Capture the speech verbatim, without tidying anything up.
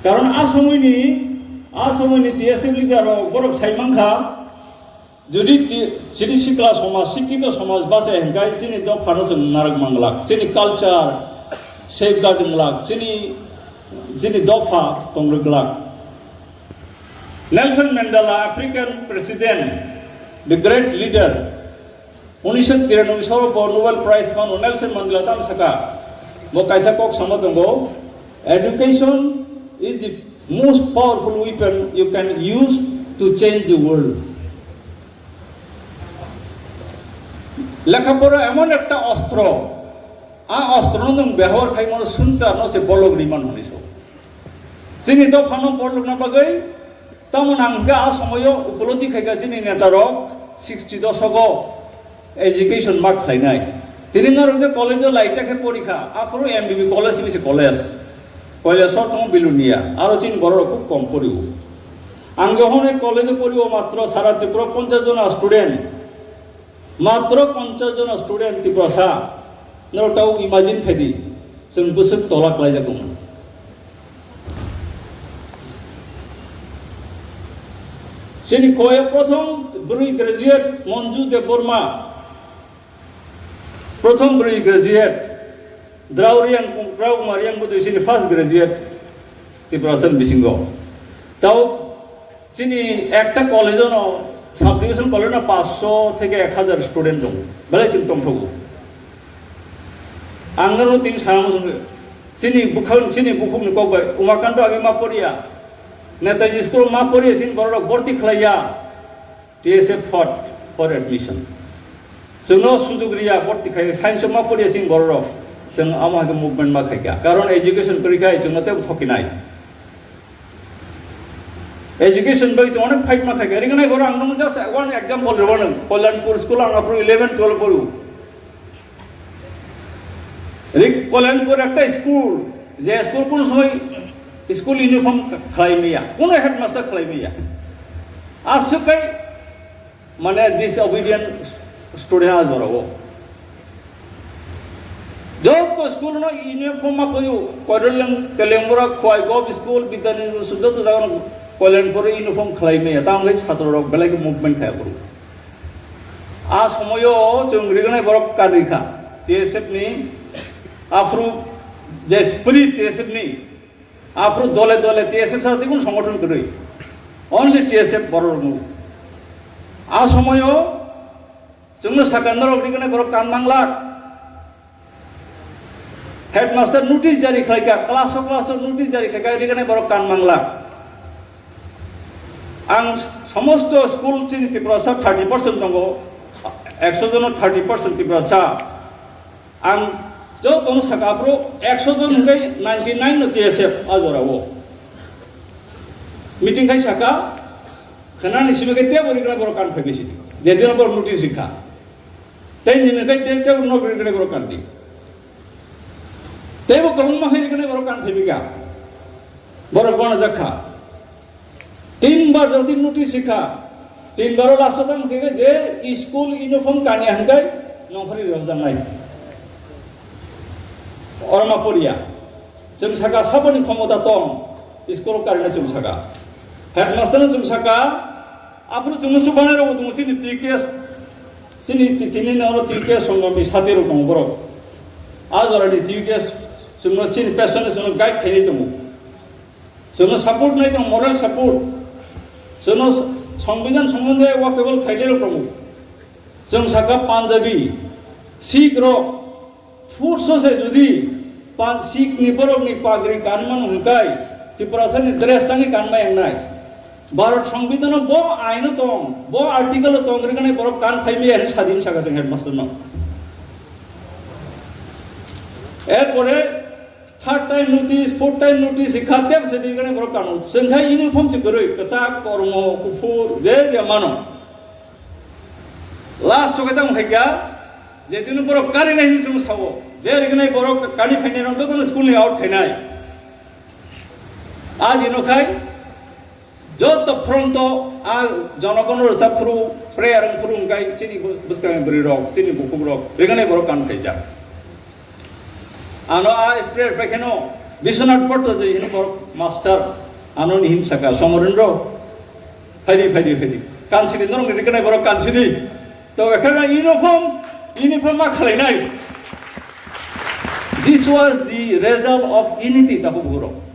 Karon a somoini, a somoini T S F leader rok borok sai mankha, jodi ti-, chini sikla somaj, sikkito somaj bachai hwnkhe chini dophano chwng narwk manglak, chini culture safeguard wnglak, chini, chini dopha tongrwk glak. Nelson Mandela, African president, the great leader, unisho tiranoboi salo bo Nobel Prize mano Nelson Mandela tamo saka, bo kaisa kok sama tongo, "Education is the most powerful weapon you can use to change the world." Lekha pora emon ekta ostro, a ostro no nwng behawar khai mano swngchar no se bolok ri man hwnwi so. Chini dophano bolokna bagwi tamo nang hwnkhe a somoyo upolobdi khaikha chini neta rok sixty dosogo education mat khlainai. Tini norok je college o laita khe porikha, aphuru M B B college bisi college, Kailasor tongo Bilonia, aro chini borok rok khub kom porio. Ang jokhon ei college o porio matro sara Tripura ponchash jona student, matro ponchash jona student Tiprasa, norok tau imagine khai di, chwng bwswk tola khlaijak wngmano. Chini koya prothom bwrwi graduate Manju Debbarma, prothom bwrwi graduate, Drao Reang, Drao Kumar Reang bo chini first graduate Tiprasa ni bisingo. Tao chini ekta college no, sub division college no paanch sho theke ek hazar student dong, belai chini tongthogo. Ang no tin sama song chini bukhang, chini bukhuk ni kok bai Umakanta agi ma poriya, Netaji school ma poriya, chini borok borti khlaiya. T S F fought for admission. Chwngno sujug riya, borti khai, science ma poriya chini borok rok. Chwng amo hai khe movement ma khai kha. Karon education kwrwi khai chwngno tebo thokinai. Education bai chwng onek fight ma khai kha. Ringnai borok ang nung just one example rwano. Kalyanpur school ang aphuru eleven twelve poro. Rik Kalyanpur ekta school, je school kono somoi school uniform khlai maya, kono headmaster khlai maya. Aswk kai mane disobedient student a jorao. Joto school no uniform ma koyo, Koiroleng, Telengbura, Khowai Govt School, Bidyanidhan, joto jaga no Kalyanpur uniform khlai maya, tamo khe chhatro rok belai khe movement khai phuru. A somoyo chwng rignai borok kanwi kha, T S F ni aphuru je spirit T S F ni, aphuru dole dole T S F sa tikun songothon kwrwi, only T S F borok rwng. A somoyo chwngno sakha norok rignai borok kan manglak. Headmaster notice jari khlaikha, class o class o notice jari khlaikha, rignai borok kan manglak. Ang somosto school chini Tiprasa thirty percent tongo, ekso jono thirty percent Tiprasa. Ang jotono saka aphuru ekso jon hwnkhe ninety nine no T S F a jorao. Meeting khai saka, khnani simi khe tebo rignai borok kan phai bisi. Jedino borok notice rikha. Tei nini tei tei tei no gri gri borok kan di. Tei bo kwbangma hai gri gri borok kan thai bika. Borok gona jakha. Tin bar jodi notice rikha. Tin baro last o tang khe je school uniform kanya hingkai nongkhori rok jangai. Orma poriya. Chwng saka saboni khomota tong, school karina chwng saka. Headmaster no chwng saka, aphuru chwngno chubanai rok tongo chini T K S, chini ti-, tini no T K S songomni sati rok tongo borok. A jora ni T K S chwngno chini pesonne chwngno guide khainai tongo. Chwngno support nai tongo, moral support. Chwngno Songbidan sombonde walkable khainai rok tongo. Chwng saka Punjabi, Sikh rok, Force se jodi pan Sikh ni borok ni pagri kanmano hwnkhe Tiprasa ni dress tangwi kanmai wngnai. Bharat Songbidan o bo ain o tong, bo article o tong rwgani borok kan phaimaya hinwi sadin saka chwng headmaster no. Erpore third time notice, fourth time notice hikha tep se rwgani borok kano. Chwng khai uniform se kwrwi, kwchak, kormo, kuphur, je je mano. Last o khe tamo khaikha, je dino borok karinai hinwi chwng sao, je rignai borok kani phainai rok jotono school ni out khainai. A dino khai joto front o a jonogono rwchap phuru, prayer wng phuru hwnkhe chini bwskang bwrwi rok, chini bukhuk rok, rignai borok kan khaijak. Ano a spread pai kheno Biswanath Bhattacharyya hin borok master, ano ni hin saka, Somorendro, phaidi, phaidi, phaidi. Kansiri, norok ni rikanai borok kansiri. To ekhagra uniform, uniform ma khalainai. This was the result of unity, takhuk buro.